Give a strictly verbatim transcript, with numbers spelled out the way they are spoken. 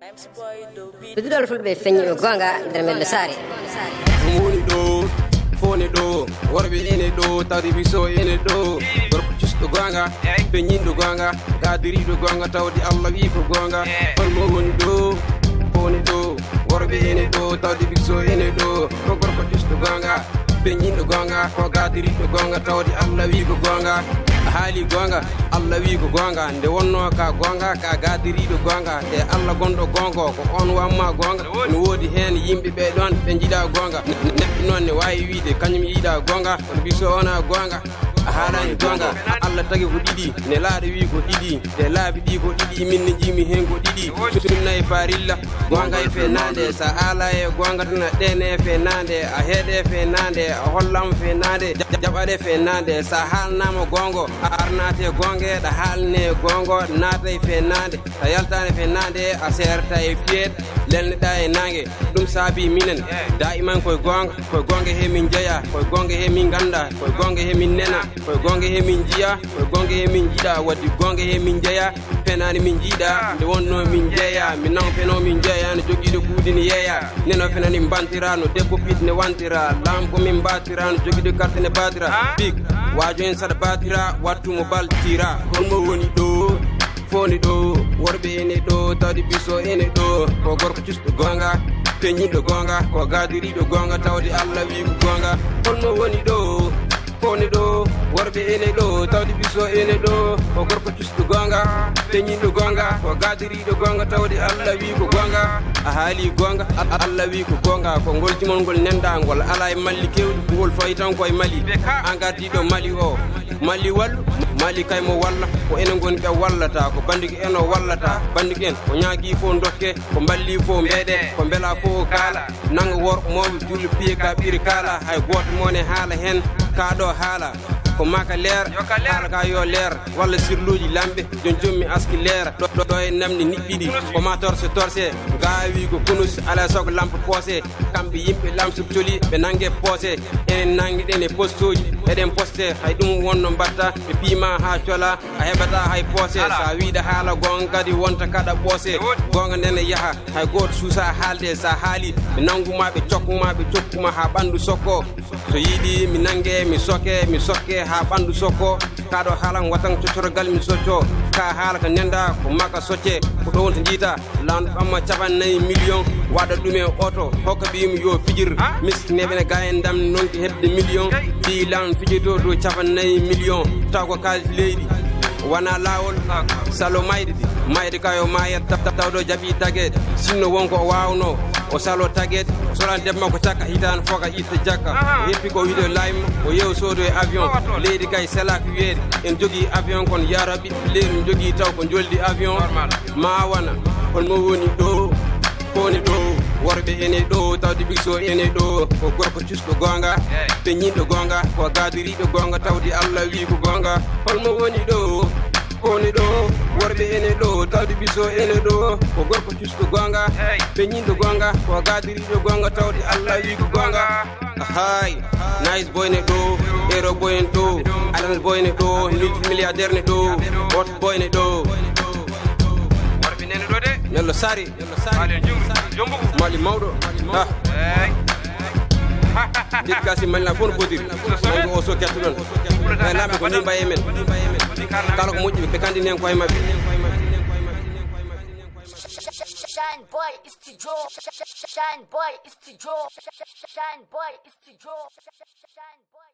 Duɗal fulɓe feññi ko goonga nder men no saare. Ɗum woni ɗo, fone ɗo, worɓe ene ɗo, tawde biso ene ɗo. Gorko custo goonga, feññinɗo goonga, gadiriɗo goonga, tawde Allah wi ko goonga. Holmo woni ɗo, fone ɗo, worɓe ene ɗo, tawde biso ene ɗo. Ko gorko custo goonga, feññinɗo goonga, ko gadiriɗo goonga, tawde Allah wi ko goonga. A haali goonga, Allah wi ko goonga. Nde wonno ka goonga, ka gadiriɗo goonga, te Allah gonɗo goonga, ko on wamma goonga. No woodi heen yimɓe ɓe ɗon ɓe njiɗa goonga. Ne-, neɗɗo noon ne waawi wiide kañum yiɗa goonga, kono biso ona goonga. A haalani goonga. Allah tagi ko ɗiɗi, nelaaɗo wi ko ɗiɗi, te laabi ɗi ko ɗiɗi, min ne njiimi heen ko ɗiɗi. Sunna e farilla, goonga e fenaande. Sa ala e goonga tan, a ɗene e fenaande, a heede e fenaande, a hollam fenaande, ja-, jaɓaɗe fenaande. Sa haalnama goonga, a arnate goonga, ɗa haalne goonga, naata e fenaande. A yaltaani fenaande, a seerta e fiyeet, lelneɗa e naange. Ɗum saabi minen, daiman koye goonga, koye goonga he min jeya, koye goonga he min ganda, koye goonga he min nena, koye goonga he min jiya, koye goonga he min jiɗa, waddi goonga he min jeya, fenaani min jiɗa, nde wonno min jeya, min naw feno min jeya, no jogiiɗo kuuɗi ne yeeya, neno fenani mbantira, no debbo piit ne wantira, laam ko min mbatira, no jogiiɗo carte ne batira, big, waajo hen saɗa batira, wattu mo baltira, holmo woni ɗo? Foni ɗo, worɓe ene ɗo, tawde biso ene ɗo. Ko gorko custo goonga, peñiɗo goonga, ko gadiriɗo goonga, tawde Allah wi ko goonga. Holmo woni ɗo? Foni ɗo, worɓe ene ɗo, tawde biso ene ɗo. Ko gorko custo goonga, peñiɗo goonga, ko gadiriɗo goonga, tawde Allah wi ko goonga. A haali goonga, Al-, Allah wi ko goonga. Ko ngol jimol ngol nenda ngol, ala e malli kewɗi, ko ngol fawi tan koye Mali. An gardiɗo Mali o. Mali wallu, Mali kay mo walla, ko enen ngoni ɓe wallata, ko banndigi en o wallata, banndigi en o ñaagi fof dokke, ko mballi fof mbeeɗe, ko mbela fof kaala, nanga worɓe mawɓe julɓe piye ka ɓiri kaala, hay gooto mo ne haala heen, ka ɗo haala, ko maka leer, haala ka yo leer, walla sirluuji lamɓe, jon jommi aski leera, ɗo, ɗo, ɗo e namni niɓɓiɗi, ko ma torse torse, gaawi ko kunus, ala sago lampa poose, kamɓe yimɓe lamsuk coli, ɓe nange poose, enen nangiɗen e postoji, eɗen poste, hay ɗum wonno mbatta, ɓe piima ha cola, a heɓata hay poose, sa wiɗa haala goonga kadi wonta kaɗa ɓoose, goonga nden e yaha, hay gooto suusa haalde, sa haali, ɓe nanguma, ɓe cokkuma, ɓe cokkuma ha ɓandu sokko, so yiɗi mi nange, mi soke, mi sokke ha ɓandu sokko, kaɗo haalan watan coccorgal mi socco, ka haala ka nenda, ko maka socce, ko ɗo wonta jiita, Lanɗo ɓamma capanɗe nayi million, waɗa ɗum e oto, hokka ɓiyum yo fijir. Miskineeɓe ne ga en dam nonki heɓde million. Ɓiy lan fijito dow capanɗe nayi million. Taw ko kaalis leydi. Wona laawol. Salo mayde ɗi. Mayde ka yo maayat ta-, ta-, tawɗo jaɓi tageede. Sinno won ko o waawno. O salo tageede. O solan debbo makko cakka hitaande foka itta jakka. O heppi ko wiide layma. O yew soodo e avion. Leydi kay selak wiyeede. En jogii avion kon yaraɓi. Leydi en jogii taw ko joldi avion. Ma wona, holmo woni ɗo? Foni ɗo, worɓe ene ɗo, tawde biso ene ɗo. Ko gorko custo goonga, peñinɗo goonga, ko gadiriɗo goonga, tawde Allah wi ko goonga. Holmo woni ɗo? Foni ɗo, worɓe ene ɗo, tawde biso ene ɗo. Ko gorko custo goonga, peñinɗo goonga, ko gadiriɗo goonga, tawde Allah wi ko goonga. Hay, nice boy ne ɗo, hero boy ne ɗo, Alan boy ne ɗo, multimilliardaire ne ɗo, hot boy ne ɗo. Worɓe nene ɗo de. Nello Sari. Mali jumri, jombugu. Mali mawɗo. Ah. Ey. Dédicace Mali na fof no potiri. Nango o so kettuɗon. Ɓe lamɓe ko ni mbaye men. Kala ko moƴƴi ɓe kandini hen koye maɓɓe. Shine boy studio. Shine boy studio. Shine boy studio. Shine boy.